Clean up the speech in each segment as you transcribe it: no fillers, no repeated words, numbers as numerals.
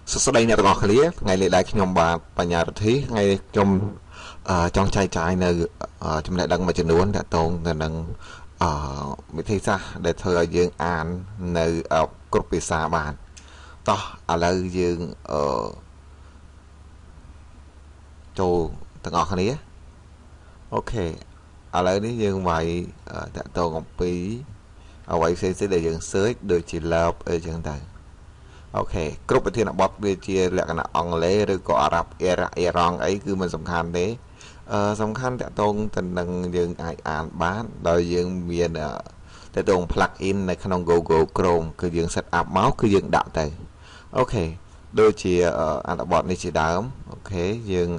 សួស្តីអ្នកទាំងអស់គ្នាថ្ងៃនេះដែរខ្ញុំបាទបញ្ញារិទ្ធីថ្ងៃនេះខ្ញុំចង់ចែកចាយនៅចំណេះដឹងមួយចំនួនទាក់ទងទៅនឹងវិធីសាស្ត្រដែលធ្វើឲ្យយើងអាននៅគ្រប់ភាសាបានតោះឥឡូវយើងចូលទាំងអស់គ្នាOK ឥឡូវនេះយើងវាយទាក់ទងអំពីអ្វីផ្សេងៗដែលយើង search ដូចជា love អីចឹងទៅOK គ្រប់ប្រធានបទវាជាលក្ខណៈអង់គ្លេសឬក៏អារ៉ាប់អ៊ីរ៉ាក់អ៊ីរ៉ង់អីគឺមិនសំខាន់ទេសំខាន់ទាក់ទងទៅនឹងយើងអាចអានបានដោយយើងមានទាក់ទង plug in នៅក្នុង Google Chrome គឺយើង set up មកគឺយើងដាក់ទៅOK ដូចជាអត្ថបទនេះជាដើម OK យើង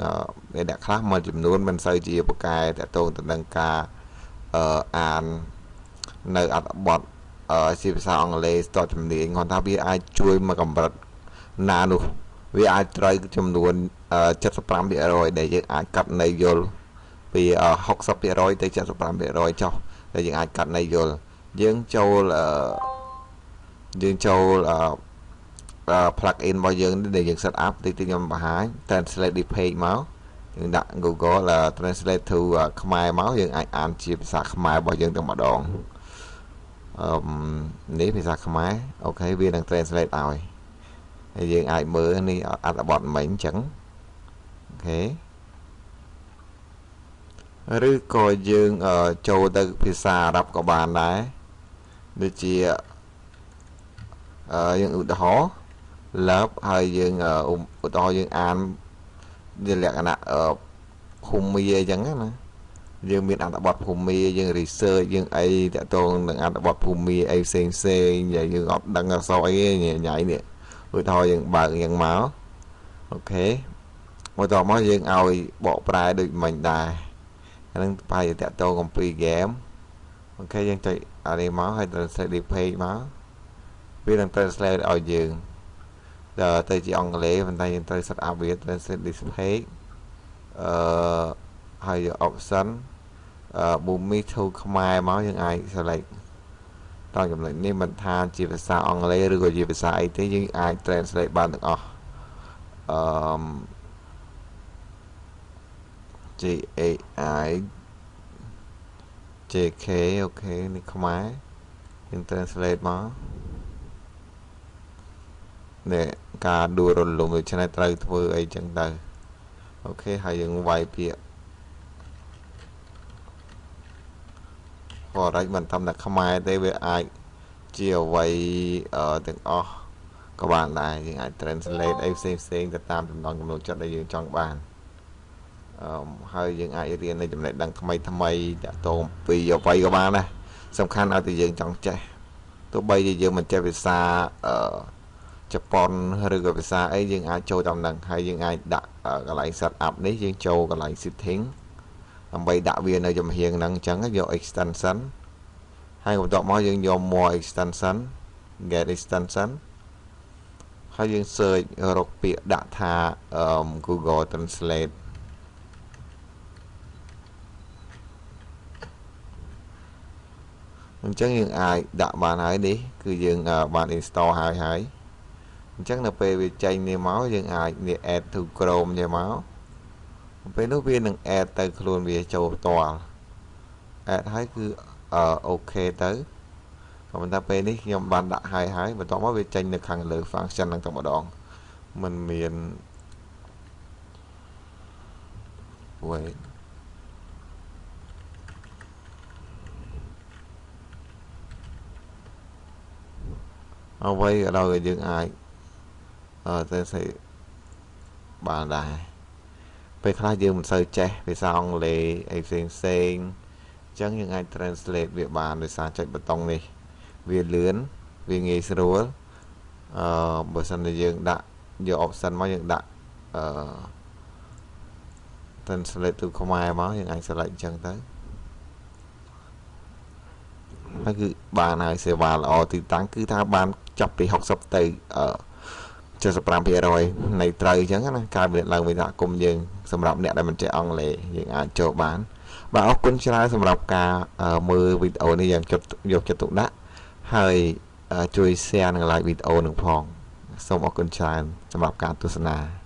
មានអ្នកខ្លះមួយចំនួនមិនសូវជាពូកែទាក់ទងទៅនឹងការអាននៅអត្ថបទជាភាសាអង់គ្លេសតជំនាញគាត់ថាវាអាចជួយមកកម្រិតណានោះវាអាចត្រូវចំនួន 75% ដែលយើងអាចកាត់ន័យយល់ពី 60% ទៅ 75% ចុះដែលយើងអាចកាត់ន័យយល់យើងចូលយើងចូល plug in របស់យើងដែលយើង set up តិចតិចខ្ញុំបង្ហាញ translate this page មកយើងដាក់ Google translate to ខ្មែរមកយើងអាចអានជាភាសាខ្មែររបស់យើងទាំងម្ដងនេះភាសាខ្មែរ OK វានឹង translate ឲ្យហើយយើងអាចមើលនេះអត្ថបទមិញអញ្ចឹង OK ឬក៏យើងចូលទៅភាសាអារ៉ាប់ក៏បានដែរដូចជាយើងឧទាហរណ៍ love ហើយយើងឧទាហរណ៍យើងអានជាលក្ខណៈភូមិអីចឹងណាយើងមានអត្ថបទភូមិយើង research យើងអីទាក់ទងនឹងអត្ថបទភូមិអីផ្សេងផ្សេងយើងអត់ដឹងអក្សរអីញ៉ៃនេះឧទាហរណ៍យើងបើកយ៉ាងមក OK បន្ទាប់មកយើងឲ្យបកប្រែដូចមិញដែរអានឹងប្រហែលទាក់ទងអំពី game OK យើងចុចអានេះមកហើយ translate this page មកវានឹង translate ឲ្យយើងទៅជាអង់គ្លេសប៉ុន្តែយើងត្រូវ set up វា translate this page ហើយ option Bumi to ខ្មែរមកយើងអាច select តចំណុចនេះមិនថាជាភាសាអង់គ្លេសឬក៏ជាភាសាអីទេយើងអាច translate បានទាំងអស់អឺ J A I J K OK នេះខ្មែរយើង translate មកនេះការដួលរលំដូច្នេះត្រូវធ្វើអីចឹងទៅOK ហើយយើងវាយពាក្យ Forex មិនធម្មតាខ្មែរទេវាអាចជាអ្វីទាំងអស់ក៏បានដែរយើងអាច translate អីផ្សេងផ្សេងទៅតាមចំណង់ចំណូលចិត្តដែលយើងចង់បានហើយយើងអាចរៀននៅចំណេះដឹងថ្មីថ្មីទាក់ទងពីអ្វីក៏បានដែរសំខាន់ឲ្យតែយើងចង់ចេះទោះបីជាយើងមិនចេះភាសាជប៉ុនឬក៏ភាសាអីយើងអាចចូលតាមនឹងហើយយើងអាចដាក់កន្លែង set up នេះយើងចូលកន្លែង setting ដើម្បីដាក់វានៅចំហៀងហ្នឹងអញ្ចឹងយក extension ហើយបន្ទាប់មកយើងយក more extension get extension ហើយយើង search រកពាក្យដាក់ថា Google Translate អញ្ចឹងយើងអាចដាក់បានហើយនេះគឺយើងបាន install ហើយហើយអញ្ចឹងនៅពេលវាចេញនេះមកយើងអាចនេះ add to Chrome ចេះមកពេលនោះវានឹង add ទៅខ្លួនវាចូលផ្ទាល់ add ហើយគឺOK ទៅក៏ប៉ុន្តែពេលនេះខ្ញុំបានដាក់ហើយហើយបន្ទាប់មកវាចេញនៅខាងលើ function ហ្នឹងតែម្ដងมันមាន wait អ្វីក៏ដោយយើងអាចទៅសេបានដែរពេលខ្លះយើងមិនសូវចេះភាសាអង់គ្លេសអីផ្សេងផ្សេងអញ្ចឹងយើងអាច translate វាបានដោយសារចុចប៊ូតុងនេះវាលឿនវាងាយស្រួលបើសិនជាយើងដាក់យក option មកយើងដាក់translate ទៅខ្មែរមកយើងអាច select អញ្ចឹងទៅហើយគឺបានហើយសេវាល្អទីតាំងគឺថាបានចាប់ពី60ទៅ 75% នៃត្រូវអញ្ចឹងណាការវិនិច្ឆ័យឡើងវិញសហគមន៍យើងសម្រាប់អ្នកដែលមិនចេះអង់គ្លេសយើងអាចចូលបានបាទអរគុណច្រើនសម្រាប់ការមើលវីដេអូនេះយ៉ាងយកចិត្តទុកដាក់ហើយជួយ share និង like វីដេអូនឹងផង សូមអរគុណច្រើនសម្រាប់ការទស្សនា។